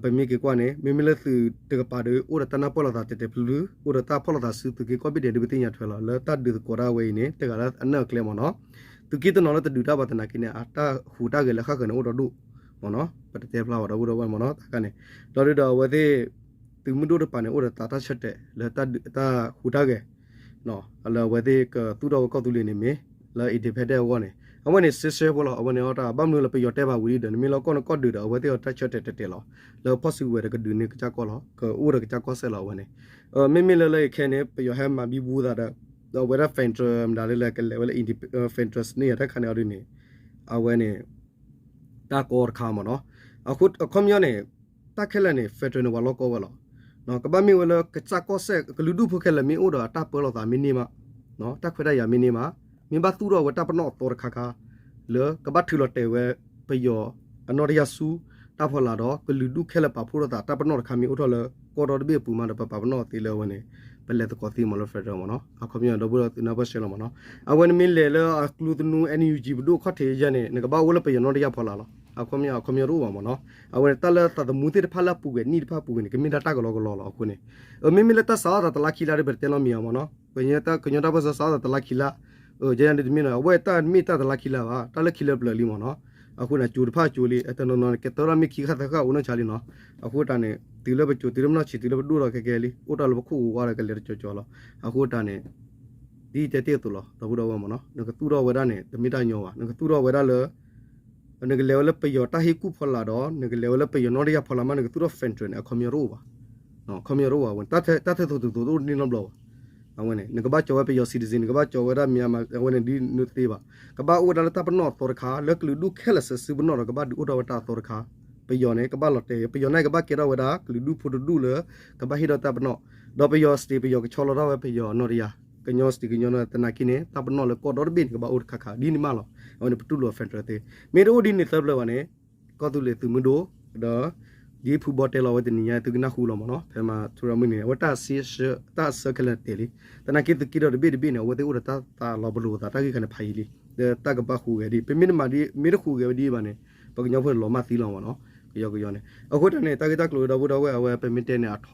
ပမ့ၢ်က့ၤကွၢ်န့ၣ် မ့မ့ၢ်လၢသုးတကပၤဒီး အိၣ်ဒီးတၢ်နၢ်ပၢၢ်လိာ်သးတဲာ်တဲာ်ဖျုဖျု, အိၣ်ဒီးတၢ်ဖီၣ်လိာ်သးဆူသုးက့ၤကီၢ်ဘ့ၣ်ဒဲးဒုး ပသ့ၣ်ညါထွဲလီၤ, လၢတၢ်ဒုးသကိးတၢ်ဝဲအံၤန့ၣ် တဂၤလၢအနၢၣ်အကျဲမ့ၢ်နီၤ, သုးက့တနီၤလၢတဒုးတၢ်ဘၣ်သနာ်က့န့ၣ် အတၢ်ဟူးတၢ်ဂဲၤလၢဃၣ်ဃၢၤန့ၣ်အိၣ်ဒီးဒိၣ်မ့ၢ်နီၤ, ပတတဲဖျါဘၣ်ဒီပုၢ်ဒီဝဲၢ်မ့ၢ်နီၤ, တၢ်ခါန့ၣ်, ဒီးဒုးဒီးအဝဲသ့ၣ် သုးမုၢ်ဒိၣ်တပၤန့ၣ် အိၣ်ဒီးသးတၢ်ဆၢတဲာ်လၢတၢ်ဟူးတၢ်ဂဲၤ လၢအဝဲသ့ၣ်ကသူၣ်ထီၣ်ဝဲကီၢ်သူလ့ၤန့ၣ်မ့ၢ် လၢ independent အဂီၢ်န့ၣ် အဝဲန့ၣ် စ့စ့ဖိလီၤ, အဝဲန့ၣ်အတၢ်ဘၣ်မနုၤလၢပယီၤတဲဘၣ်ဝံၤဒီး နမ့ၢ်လၢကီၢ်န့ၣ်ကီၢ်ဒုးဒီး အဝဲသ့ၣ်အတၢ်ဆၢတဲာ်တဲာ်တဲာ်လီၤ, လၢဖီၣ်စုကဝဲၤဒီးကဒုးန့ၢ်ကစၢ်ကီၢ်လီၤ, ကအိၣ်ဒီးကစၢ်ကီၢ်စဲၣ်လီၤ အဝဲန့ၣ်, မ့မ့ၢ်လၢလၢယခဲန့ၣ် ပယီၤဟဲမၤဘံဘူသးဒီး အဝဲဒၣ် federal မတၤလၢလၢကလဲၤဝဲလၢ federal န့ၣ်တၢ်ခါန့ၣ်အီၤဒုးန့ၣ်, အဝဲန့ၣ် တၢ်ကီတခါမ့ၢ်နီၤ, အခီပညီန့ၣ် တၢ်ခဲလၢာ်န့ၣ် federal န့ၣ် ပှၤလီၢ်ကီဝဲလီၤ, ကဘၣ်မ့ၢ်ဝဲလၢကစၢ်ကီၢ်စဲၣ် ကလုာ်ဒူၣ်ဖိခဲလၢာ်မ့ၢ်အိၣ်ဒီးအတၢ်ပၢလီၤသးမ့ၢ်န့ၢ်မး, တၢ်ခွဲးတၢ်ယာ်မ့ၢ်န့ၢ်မး, မ့ၢ်ဘၣ်သူၣ်ထီၣ်ဝဲတၢ်ပနီၣ်အသီတခါခါ လၢကဘၣ်ထုးလီၤတဲာ်ဝဲ ပယီၤအနီၣ်တယၢ်ဆူ တၢ်ဖီလာ်ဒီး ကလုာ်ဒူၣ်ခဲလၢာ်ပာ်ဖှိၣ်ထီၣ်သးတၢ်ပနီၣ်တခါမ့ၢ်အိၣ်ထီၣ်လၢကီၢ်ဒီတဘ့ၣ်အပူၤမးဒီး ပပာ်ပနီၣ်သ့လၢအဝဲန့ၣ် ပလဲၤသကိးသ့မ့ၢ်လၢ federal မ့ၢ်နီၤ, အခီပညီဒီပုၢ်ဒီဝဲၢ်သုနၢ်ပၢၢ်ဆှၢလီၤမ့ၢ်နီၤ, အဝဲန့ၣ်မ့ၢ်လဲၤလၢအကျိသနူ NUG ပဒိၣ်ခီၣ်ထံးယဲန့ၣ် နကဘၣ်အိၣ်လၢပယီၤနီၣ်တယၢ်ဖီလာ်လီၤ, အခီပညီ အခီပညီတအိၣ်ဘၣ်မ့ၢ်နီၤ, အဝဲန့ၣ်တၢ်လၢသးသမူသ့ၣ်တဖၣ်လၢအပူၤကွံာ်နံၣ်တဖၣ်အပူၤကွံာ်န့ၣ် ကမ့ၢ်ဒၣ်တၢ်ကလီကလီလီၤအဃိန့ၣ်, မ့မ့ၢ်လၢတၢ်စးထီၣ်သးတလါခံလါဒီး ပတတဲလီၤမံၤအီၤမ့ၢ်နီၤ, ကညီတၢ်ပၢၢ်ဆၢစးထီၣ်သးတလါခံလါ, ယဲန့ၣ်တမ့ၢ်နီၤ အဝဲတၢ်မ့ၢ်တၢ်တလါခံလါဘၣ် တၢ်လၢခံလၢပျၢၤလံမ့ၢ်နီၤ, အဃိန့ၣ် ကၠိတဖၣ်ကၠိလံ အတနီၤနီၤန့ၣ် ကတၢၢ်ထီၣ်မ့ၢ်ခံဃၣ်သၢဃၣ်အိၣ်နီၢ်ဆါလံနီၤ, အဃိတၢ်န့ၣ် တုၤလၢပကၠိတုၤလၢပနီၢ်ဆံးတုၤလၢပဒိၣ်ထီၣ်ခဲကဲလံ အိၣ်တၢ်လၢပခိၣ်ဝါဒီးကလဲၤတကၠီၤကၠီၤလီၤ, အဃိတၢ်န့ၣ် ဒ်တဲတ့ၢ်အသိးလီၤ ဒီပုၢ်ဒီဝဲၢ်မ့ၢ်နီၤ နကသူၣ်ထီၣ်ဝဲဒၣ်န့ၣ် တမ့ၢ်တၢ်ညီဘၣ် နကသူၣ်ထီၣ်ဝဲဒၣ်လၢ နကလဲၤဝဲလၢပယီၤတၢ်ဟ့ၣ်ကူၣ်ဖီလာ်ဒီး နကလဲၤဝဲလၢပယီၤနီၣ်တယၢ်ဖီလာ်မး နကသူၣ်ထီၣ် federal န့ၣ် အခီပညီတအိၣ်ဘၣ်, အခီပညီတအိၣ်ဘၣ်ဝဲ တၢ်ထဲသိးတုၤသိးတအိၣ်န့ၢ်နီတဘျီဘၣ်, အဝဲန့ၣ် နကဘၣ်ကၠီၤဝဲပယီၤ citizen နကဘၣ်ကၠီၤဝဲဒၣ် Myanmar အဝဲန့ၣ်ဒ်န့ၣ်တသ့ဘၣ်, ကဘၣ်အိၣ်ဝဲဒၣ်လၢတၢ်ပနီၣ်အသီတခါ လၢကလုာ်ဒူၣ်ခဲလၢာ်စဲးစုပနီၣ်ဒီးကဘၣ်ဒုးအိၣ်ထီၣ်ဝဲတၢ်အသီတခါ, ပယီၤန့ၣ် ကဘၣ်လီၤတဲာ် ပယီၤန့ၣ်ကဘၣ်ကဲထီၣ်ဝဲဒၣ် ကလုာ်ဒူၣ်ဖိတဒူၣ်လၢ ကဘၣ်ဟ့ၣ်ဒီးတၢ်ပနီၣ်, ဒီးပယီၤ state ပယီၤကဆီလီၤထီၣ်ဝဲပယီၤနီၣ်တယၢ်, ကညီ state ကညီနီၣ် သနာ်က့န့ၣ် တၢ်ပနီၣ်လၢကီၢ်ဒီတဘ့ၣ်န့ၣ် ကဘၣ်အိၣ်တခါခါ ဒ်န့ၣ်မးလီၤ, အဝဲန့ၣ် ပတူၢ်လိာ် federal သ့, မ့ၢ်တအိၣ်ဒ်န့ၣ်သၢပျၢၤဘၣ်န့ၣ် ကီၢ်သူလ့ၤသုးမုၢ်ဒိၣ် ဒီး ဒ်ဖုဘီတဲလီၤဝဲတနံၤညါ သုကနၢ်ဟူလီၤမ့ၢ်နီၤ ဖဲမၤထူရၤမုၢ်နံၤန့ၣ် အဝဲတၢ်စံးဆၢ တၢ်အဆၢခဲလၢာ်တဲာ်လံ, သနာ်က့သုးက့ဒီးတဘ့ၣ်တဘ့ၣ်န့ၣ် အဝဲသ့ၣ်အိၣ်ဒီးတၢ်သးလီၤပလိာ်သးတၢ်ဂ့ၢ်ခါန့ၣ်ဖးယံာ်လံ, ဒီးတၢ်ကဘၣ်ဟူးဂဲၤဒ် ပမ့ၢ်တမၤဒ် မ့ၢ်တဟူးဂဲၤဝဲဒ်ဘၣ်န့ၣ် ပကညီဖိန့ၣ်လီၤမၢ်သံလီၤမ့ၢ်နီၤ, ကယီကယီန့ၣ် အဃိတၢ်န့ၣ် တၢ်ဂ့ၢ်တၢ်ကျိၤဒီပုၢ်ဒီဝဲၢ် အဝဲပမ့ၢ်တဲန့ၣ် အထ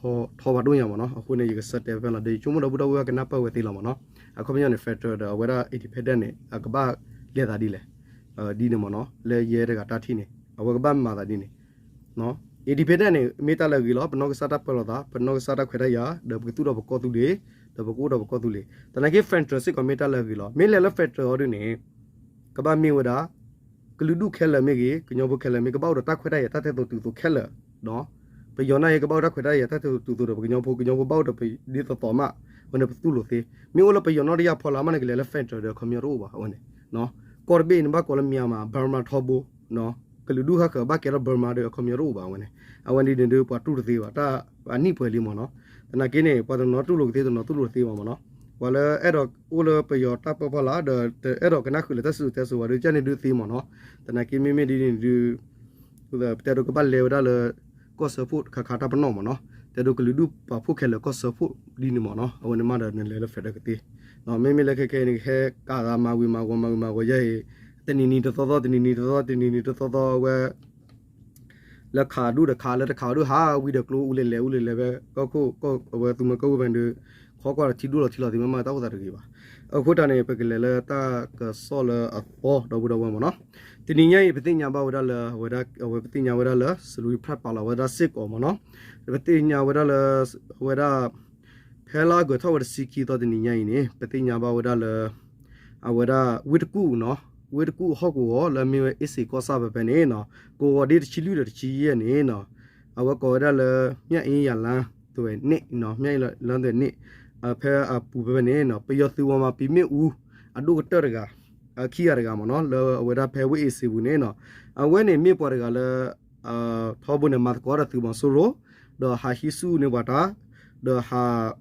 ီဘၣ်ဒိၣ်ညါမ့ၢ်နီၤ. အဃိန့ၣ် ယကဆၢတဲာ်ဖဲလီၤဒီး ယဆိကမိၣ်ဒီပုၢ်ဒီဝဲၢ်ကနၢ်ပၢၢ်ဝဲသ့လီၤမ့ၢ်နီၤ. အခီပညီန့ၣ် federal ဒီးအဝဲဒၣ် independent န့ၣ် အကဘၣ်လဲၤသးဒ်လဲၣ် ဒ်န့ၣ်မ့ၢ်နီၤ. လၢယဲတဂၤတၢ်ထံၣ်န့ၣ် အဝဲကဘၣ်မၤသးဒ်န့ၣ် independent န့ၣ် မ့ၢ်တၢ်လၢအဂ့ၤလီၤ. ပနီၢ်ကစၢ်တၢ်ပၢလီၤသး ပနီၢ်ကစၢ်တၢ်ခွဲးတၢ်ယာ် ဒီးပကသူၣ်ထီၣ်ပကီၢ်သူလ့ၤ ဒီးပကအိၣ်ဒီးပကီၢ်သူလ့ၤ. သနာ်က့ federal စ့ၢ်ကီးမ့ၢ်တၢ်လၢအဂ့ၤလီၤ. မ့ၢ်လဲၤလၢ federal အီၤဒ်န့ၣ် ကဘၣ်မ့ၢ်ဝဲဒၣ် ကလုာ်ဒူၣ်ခဲလၢာ်မ့ၢ်ဂ့ၤ ကညီဖိခဲလၢာ်မ့ၢ် ကဘၣ်အိၣ်ဒီးတၢ်ခွဲးတၢ်ယာ်တၢ်တဲာ်တီၤတုၤသိးခဲလၢာ် ပယီၤန့ၣ်ကဘၣ်အိၣ်တၢ်ခွဲးတၢ်ယာ်တၢ်တဲာ်တီၤတုၤသိးဒီးပကညီဖိ ကညီဖိဘၣ်အိၣ်ဒီးပဒ်သိးသိးမး အဝဲန့ၣ်ပသူၣ်လိာ်သ့. မ့ၢ်အိၣ်လၢပယီၤနီၣ်တယၢ်ဖီလာ်မးန့ၣ် ကလဲၤလၢ federal ဒီးအခီပညီတအိၣ်ဘၣ်အဝဲန့ၣ်. ကီၢ်တဘ့ၣ်အံၤန့ၣ်ဘၣ်ကိးလၢ Myanmar Burma ထီဘိ ကလုာ်ဒူၣ်ဟးဃၢၤဘၣ်ကဲထီၣ် Burma ဒီးအခီပညီတအိၣ်ဘၣ်အဝဲန့ၣ်. အဝဲန့ၣ်ဒ်န့ၣ်ဒုးပှၤတူၢ်တသ့ဘၣ် တၢ်အနံၣ်ပှဲၤလံမ့ၢ်နီၤ. သနာ်က့န့ၣ် ပှၤတနီၤတူၢ်လိာ်ကသ့ တနီၤတူၢ်လိာ်တသ့ဘၣ်မ့ၢ်နီၤ. ပှၤလၢအဲၣ်ဒိးအိၣ်လၢပယီၤတၢ်ပၢဖီလာ် ဒီးတအဲၣ်ဒိးကနၣ်ဃုာ်လၢတၢ်စံၣ်စိၤတဲစိၤဘၣ်ဒီး ကန့ၣ်ဒုးသ့မ့ၢ်နီၤ. သနာ်က့မ့မ့ၢ်ဒ်န့ၣ်ဒုး ပတဲဒိးကဘၣ်လဲၤဝဲဒၣ်လၢ ကီၢ်စၢဖှိၣ်တခါခါတၢ်ပနီၣ်မ့ၢ်နီၤ. တဲဒိးကလုာ်ဒူၣ်ပာ်ဖှိၣ်ခဲလၢာ်ကီၢ်စၢဖှိၣ်ဒ်န့ၣ်မ့ၢ်နီၤ. အဝဲန့ၣ်မးဒီးနလဲၤလၢ federal ကသ့. မ့မ့ၢ်လၢခဲခဲအံၤန့ၣ် ကဟဲကးသးမၤဝံၤမၤဝီၤမၤဝံၤမၤဝီၤယဲအံၤ တနံၤနံၤတသီသီ တနံၤနံၤတသီသီ တနံၤနံၤတသီသီ အဝဲ လၢခးဒူၣ်ဒီးခး လၢတခးဒူၣ်ဟးဝံၤဒီးကျိ အူလဲၤလဲၤ အူလဲၤလဲၤဝဲ ကီၢ်ခိၣ် အဝဲသုးမီၤကီၢ်ဝဲဖဲန့ၣ်ဒုး ခီကွၢ်ဒီးထံဒိၣ်လီၤထံလီၤသံးမးမး တၢ်အိၣ်သးတဂ့ၤဘၣ်. အဃိတၢ်န့ၣ် ပကလဲၤလၢတၢ်ကစီၣ်လၢအသီဒီပုၢ်ဒီဝဲၢ်မ့ၢ်နီၤ. တနံၤညါအံၤ ပသ့ၣ်ညါဘၣ်ဝဲဒၣ်လၢ အဝဲပသ့ၣ်ညါဝဲဒၣ်လၢ စလူၤဖျၢၣ်ပာ်လီၤဝဲဒၣ်စ့ၢ်ကီးမ့ၢ်နီၤ. ပသ့ၣ်ညါဝဲဒၣ်လၢ အဝဲဒၣ် ဖဲလါအီကူးထီၣ်ဝဲတဆံခံသီတနံၤညါအံၤန့ၣ် ပသ့ၣ်ညါဘၣ်ဝဲဒၣ်လၢ အဝဲဒၣ်ဝ့ၢ်တကူၣ်နီၤ, ဝ့ၢ်တကူၣ်ဟီၣ်ကဝီၤလၢအမ့ၢ်ဝဲအ့စ့ၤကီၢ်ဆၣ်ဖဲဖဲန့ၣ်နီၤ, ကဝီၤဒ့တဆံလွံၢ်ဒီးတဆံယဲၢ်န့ၣ်နီၤ, အဝဲကိးဝဲဒၣ်လၢ မြအေးရန်လမ်းသွယ်န့ၣ်နီၤ, မြအေးရန်လမ်းသွယ်န့ၣ် ဖဲအပူၤဖဲဖဲန့ၣ်နီၤ, ပယီၤသုးဝီၤမၤပံာ်မ့ၣ်အူ အဒိၣ်ကတၢၢ်တဂၤ ခံဂၤတဂၤမ့ၢ်နီၤ, လၢအဝဲဒၣ်ဖဲဝ့ၢ်အ့စ့ၤပူၤန့ၣ်နီၤ, အဝဲန့ၣ်မ့ၢ်ပှၤတဂၤလၢ ထီဘိန့ၣ် မၤသကိးဒီးသုးမီၤစိရိၤ, ဒီးဟးဟံးဆူၣ်န့ၢ်ပှၤတၢ်, ဒီးဟး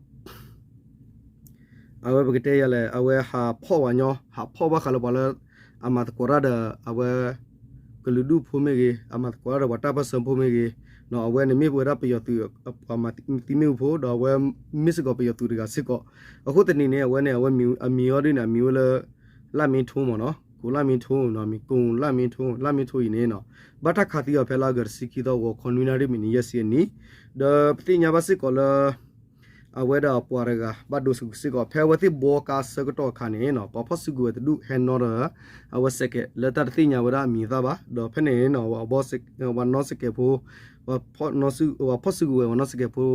အဝဲပကတဲယၤလဲၣ်, အဝဲဟးဖီၣ်ဝဲညီ, ဟးဖီၣ်ဘၣ်ဃးလၢပှၤလၢ အမၤသကိးတၢ်ဒီး အဝဲ ကလုာ်ဒူၣ်ဖိမ့ၢ်ဂ့ၤ, အမၤသကိးတၢ်ဒီးပှၤတၢ်ပၢၢ်ဆၢဖိမ့ၢ်ဂ့ၤ, အဝဲန့ၣ်မ့ၢ်ပဝဲဒၣ်ပယီၤသုး ပှၤမၤသံမ့ၣ်အူဖိ, ဒီးအဝဲမ့ၢ်စ့ၢ်ကီးပယီၤသုးတဂၤစ့ၢ်ကီး, အဃိသတးန့ၣ်န့ၣ် အဝဲန့ၣ် အဝဲမံၤအီၤဒ်န့ၣ် အမံၤဝဲလၢ လၢ်မ့ထိမ့ၢ်နီၤ, ကိၤလၢ်မ့ထိနီၤ, မံၤကိၤလၢ်မ့ထိ, လၢ်မ့ထိအံၤန့ၣ်နီၤ, ဘၣ်တၢ်ခးသံအီၤဖဲလါအီကူးတဆံခံသီ ဂီၤခီနွံနၣ်ရံၣ်မံးနံးယဲၢ်ဆံအနံၤ, ဒီးပသ့ၣ်ညါဘၣ်စ့ၢ်ကီးလၢ အဝဲဒၣ်ပှၤတဂၤ ဘၣ်ဒိစူၤစ့ၢ်ကီး ဖဲအဝဲသ့ၣ်ဘှီကါဆၢကတီၢ်အခါန့ၣ်နီၤ, ပှၤဖီၣ်စုကဝဲၤတဒူၣ်ဟဲနီၣ်ဒီး အဝဲစဲးကဲး လၢတၢ်တသ့ၣ်ညါဝဲဒၣ်အမံၤအသၣ်ဘၣ်, ဒီးဖဲန့ၣ်နီၤ ပှၤနီၣ်စဲးကဲးဖိ ပှၤဖီၣ်စုကဝဲၤ ပှၤနီၣ်စဲးကဲးဖ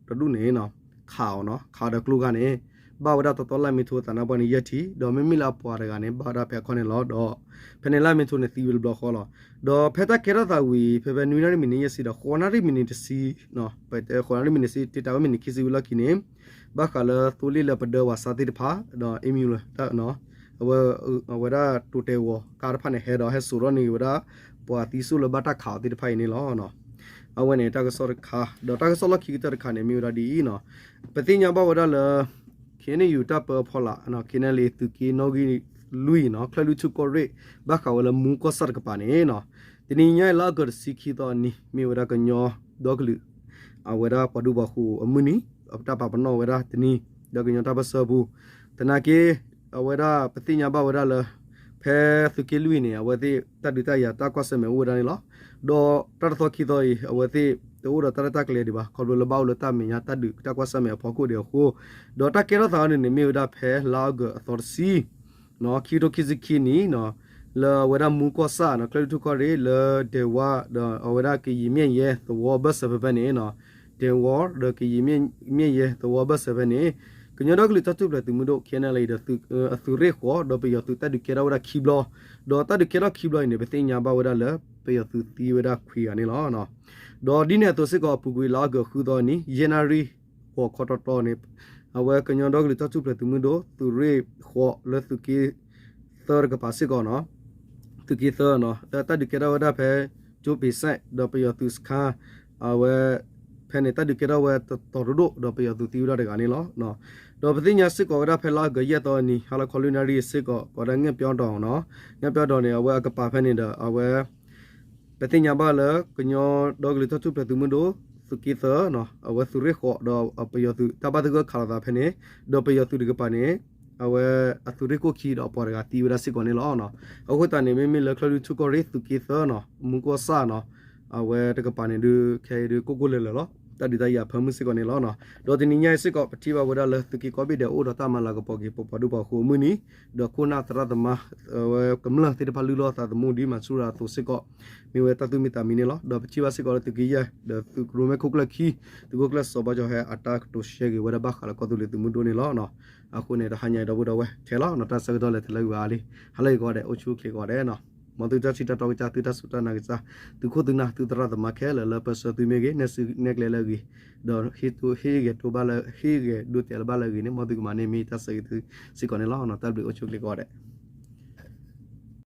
ိတဒူၣ်န့ၣ်နီၤ ခးအီၤနီၤ, ခးဒီးကျိခါန့ၣ် ဘၣ်ဝဲဒၣ်တီတီလၢ်မ့ထိသးနါပှၢ်န့ၣ်ယဲၢ်ထံၣ်, ဒီးမ့မ့ၢ်လၢအပှၤတဂၤန့ၣ် ဘၣ်ဝဲဒၣ်ဖဲအခီၣ်န့ၣ်လီၤ, ဒီး ဖဲန့ၣ်လၢ်မ့ထိန့ၣ်သံဝဲတဘျီဃီလီၤ. ဒီးဖဲတၢ်ကဲထီၣ်သးဝံၤ ဖဲဖဲနွံနၣ်ရံၣ်မံးနံးယဲၢ်ဆံဒီး ဃိးနၣ်ရံၣ်မံးနံးတဆံ, ပတဲဃိးနၣ်ရံၣ်မံးနံးတဆံ တ့ၢ်တၢ်ဝဲမံးနံးခံဆံဝံၤလီၢ်ခံန့ၣ်, ဘၣ်ဃးလၢသိလ့ၣ်လၢပဒၢဝဲစါသ့ၣ်တဖၣ် ဒီးအ့မံၤလၢ အဝဲဒၣ်တိၤတဲာ်ဂီၤကါတဖၣ်န့ၣ် ဟဲဒီးဟဲစိာ်ထီၣ်န့ၢ်ဝဲဒၣ် ပှၤသံစိၣ်လၢဘၣ်တၢ်ခးအီၤသ့ၣ်တဖၣ်အံၤန့ၣ်လီၤ. အဝဲန့ၣ်တၢ်ကစီၣ်တခါ, ဒီးတၢ်ကစီၣ်လီၢ်ခံကတၢၢ်တခါန့ၣ် မ့ၢ်ဝဲဒၣ်ဒ်အံၤနီၤ, ပသ့ၣ်ညါဘၣ်ဝဲဒၣ်လၢ ခ့ၣ်အဲၣ်ယူၣ်တၢ်ပၢအဖီလာ် ခ့ၣ်အဲၣ်ယူၣ် သုးက့နီၣ်ဂံၢ်လွံၢ်နီၤ ချၢၣ်လွံၢ်ထူၣ်ကီၢ်ရ့ၣ် ဘၣ်ဃးဝဲလၢမူကီၢ်ဆၣ်တကပၤန့ၣ်နီၤ, တနံၤညါအံၤလါအီကူးတဆံခံသီအနံၤ မ့ၢ်ဝဲဒၣ်ကညီဒီကလုာ် အဝဲဒၣ်ပှၤဒူပှၤဃိၤအမုၢ်နံၤ အတၢ်ပာ်ပနီၣ်ဝဲဒၣ်တနံၤ ဒီးကညီတၢ်ပၢၢ်ဆၢပူၤ, သနာ်က့ အဝဲဒၣ်ပသ့ၣ်ညါဘၣ်ဝဲဒၣ်လၢ ဖဲသုးက့လွံၢ်န့ၣ် အဝဲသ့ၣ်တၢ်ဒုးတၢ်ယၤတၢ်ကွၢ်ဆၢၣ်မဲာ်အိၣ်ဝဲဒၣ်န့ၣ်လီၤ. ဒီးတၢ်တသီခံသီအံၤ အဝဲသ့ၣ်တအိၣ်ဒီးတၢ်ရဲၣ်တၢ်ကျဲၤဒံးဘၣ် ခီဖျိလၢဘၣ်အိၣ်လၢတၢ်မဲာ်ညါတၢ်ဒုးတၢ်ကွၢ်ဆၢၣ်မဲာ်အဖီခိၣ်ဒံးအဃိ, ဒီးတၢ်ကဲထီၣ်သးအီၤန့ၣ်န့ၣ် မ့ၢ်ဝဲဒၣ်ဖဲလါအီကူးအသီတဆံ ခံကထိခံဆံခံနံၣ်နီၤ, လၢအဝဲဒၣ်မူကီၢ်ဆၣ်နီၤ ချၢၣ်လွံၢ်ထူၣ်ကီၢ်ရ့ၣ် လၢဒဲးဝါ ဒီးအဝဲဒၣ်ကယံာ်မၠဲၣ်ယဲသဝီဘၢၣ်စၢၤဖဲဖဲန့ၣ်နီၤ, ဒဲးဝါ ဒီးကယံာ်မၠဲၣ်ယဲသဝီဘၢၣ်စၢၤဖဲန့ၣ် ကညီဒီကလုာ်တၢ်ထူၣ်ဖျဲးသုးမုၢ်ဒိၣ် ခ့ၣ်အဲၣ်ယူၣ် ဒီး အသုးရ့ၣ်ဃိး ဒီးပယီၤသုးတၢ်ဒုးကဲထီၣ်ဝဲဒၣ်ခံဘျီ, ဒီးတၢ်ဒုးကဲထီၣ်ခံဘျီအံၤန့ၣ် ပသ့ၣ်ညါဘၣ်ဝဲဒၣ်လၢ ပယီၤသုးသံဝဲဒၣ်ခွံဂၤန့ၣ်လီၤ. ဒီးဒ်န့ၣ်အသိးစ့ၢ်ကီး အပူၤကွံာ်လါအီကူးဃုသီနံၤ ယဲၢ်နၣ်ရံၣ်ဃိးခီတီတီန့ၣ် အဝဲကညီဒီကလုာ်တၢ်ထူၣ်ဖျဲးသုးမုၢ်ဒိၣ် သုးရ့ၣ်ဃိးလၢသုးက့သၢတကပၤစ့ၢ်ကီးနီၤ, သုးက့သၢနီၤ တၢ်ဒုးကဲထီၣ်ဝဲဒၣ်ဖဲ ကၠိပ့ၤစဲး ဒီးပယီၤသုးစခါ အဝဲ ဖဲန့ၣ် တၢ်ဒုးကဲထီၣ်ဝဲတတီၤတဒိၣ် ဒီးပယီၤသုးသံဝဲဒၣ်တဂၤန့ၣ်လီၤ. ဒီးပသ့ၣ်ညါစ့ၢ်ကီးဝဲဒၣ်ဖဲလါအီကူးယဲၢ်သီနံၤ ဟါလီၤခီလွံၢ်နၣ်ရံၣ်စ့ၢ်ကီး ကိးဝဲဒၣ်ငဲၣ်ပျီဒီးနီၤ, ငဲၣ်ပျီဒီးန့ၣ် အဝဲအကပၤဖဲန့ၣ်ဒီး အဝဲ ပသ့ၣ်ညါဘၣ်လၢ ကညီဒီကလုာ်တၢ်ထူၣ်ဖျဲးသုးမုၢ်ဒိၣ် သုးက့သၢနီၤ အဝဲသုးရ့ၣ်ဃိး ဒီးပယီၤသုးတၢ်ဘၣ်သဂၢၢ်ခးလိာ်သးဖဲန့ၣ်, ဒီးပယီၤသုးတကပၤန့ၣ် အဝဲအသုးရ့ၣ်ခိၣ်ခံဒီးအပှၤတဂၤသံဝဲဒၣ်စ့ၢ်ကီးန့ၣ်လီၤ. အဃိသတးန့ၣ် မ့မ့ၢ်လၢချၢၣ်လွံၢ်ထူၣ်ကီၢ်ရ့ၣ် သုးက့သၢနီၤ မူကီၢ်ဆၣ်နီၤ အဝဲတကပၤန့ၣ်ဒုး ခဲအံၤဒုး ကိၢ်ကိၢ်လၢၤလၢၤလီၤ. တၢ်ဒုးတၢ်ယၤဖၢမုၢ်စ့ၢ်ကီးန့ၣ်လီၤ. ဒီးတနံၤညါအံၤစ့ၢ်ကီး ပထံၣ်ဘၣ်ဝဲဒၣ်လၢသုးက့ကိးဘ့ၣ်ဒဲး အိၣ်ဒီးတၢ်မၤလၤကပီၤက့ၤ ပပှၤဒူပှၤဃိၤအမုၢ်နံၤ, ဒီးခိၣ်နၢ်သရၣ်သမါ ဝဲကမျၢၢ်သ့ၣ်တဖၣ်လုၢ်လီၢ်အသးသမူဒ်မၤဆူၣ်ရၤအသိးစ့ၢ်ကီး မ့ၢ်ဝဲတၢ်သူၣ်မံသးမံန့ၣ်လီၤ. ဒီးပထံၣ်ဘၣ်စ့ၢ်ကီးလၢသုးက့ယဲၢ် ဒီးသုးကရူၢ်မဲာ်ခိၣ်ကျၢၢ်ခံ သုးခိၣ်ကျၢၢ်စီၤဘီကၠီၤဟဲ အတၢ်ကတိၤရှဲက့ၤဝဲဒၣ်ဘၣ်ဃးလၢကီၢ်သူလ့ၤသုးမုၢ်ဒိၣ်န့ၣ်လီၤ. အဃိန့ၣ် တဟါညါအံၤဒီပုၢ်ဒီဝဲၢ်ခဲလၢာ်နီၤ တၢ်ဆၢကတီၢ်လဲၤတလၢဂၤအါလံ, ဟါလၢအဂီၤဒဲး အိၣ်ဆူၣ်အိၣ်ချ့ကိးဂၤဒဲးနီၤ, မ်သုတၢ်ထံၣ်တၢ်တီကစၢ် သုတၢ်စူၢ်တၢ်နာ်ကစၢ် သုခိၣ်သုနၢ်သုသရၣ်သမါခဲလၢာ်လၢပၢဆှၢသုမ့ၢ်ဂ့ၤ နဲၣ်စုနဲၣ်ကျဲလၢအဂ့ၤ, ဒီးဟ့ၣ်ဂဲၤဒိဘၣ်လၢ ဟ့ၣ်ဂဲၤဒိတဲာ်လၢၤဘၣ်လၢအဂ့ၤန့ၣ် မ်သုကမၤန့ၢ်မ့ၢ်တၢ်ဆၢဂ့ၤသုစ့ၢ်ကီးန့ၣ်လီၤ. တၢ်ဘျုးအိၣ်ဆူၣ်အိၣ်ချ့ကိးဂၤဒဲး.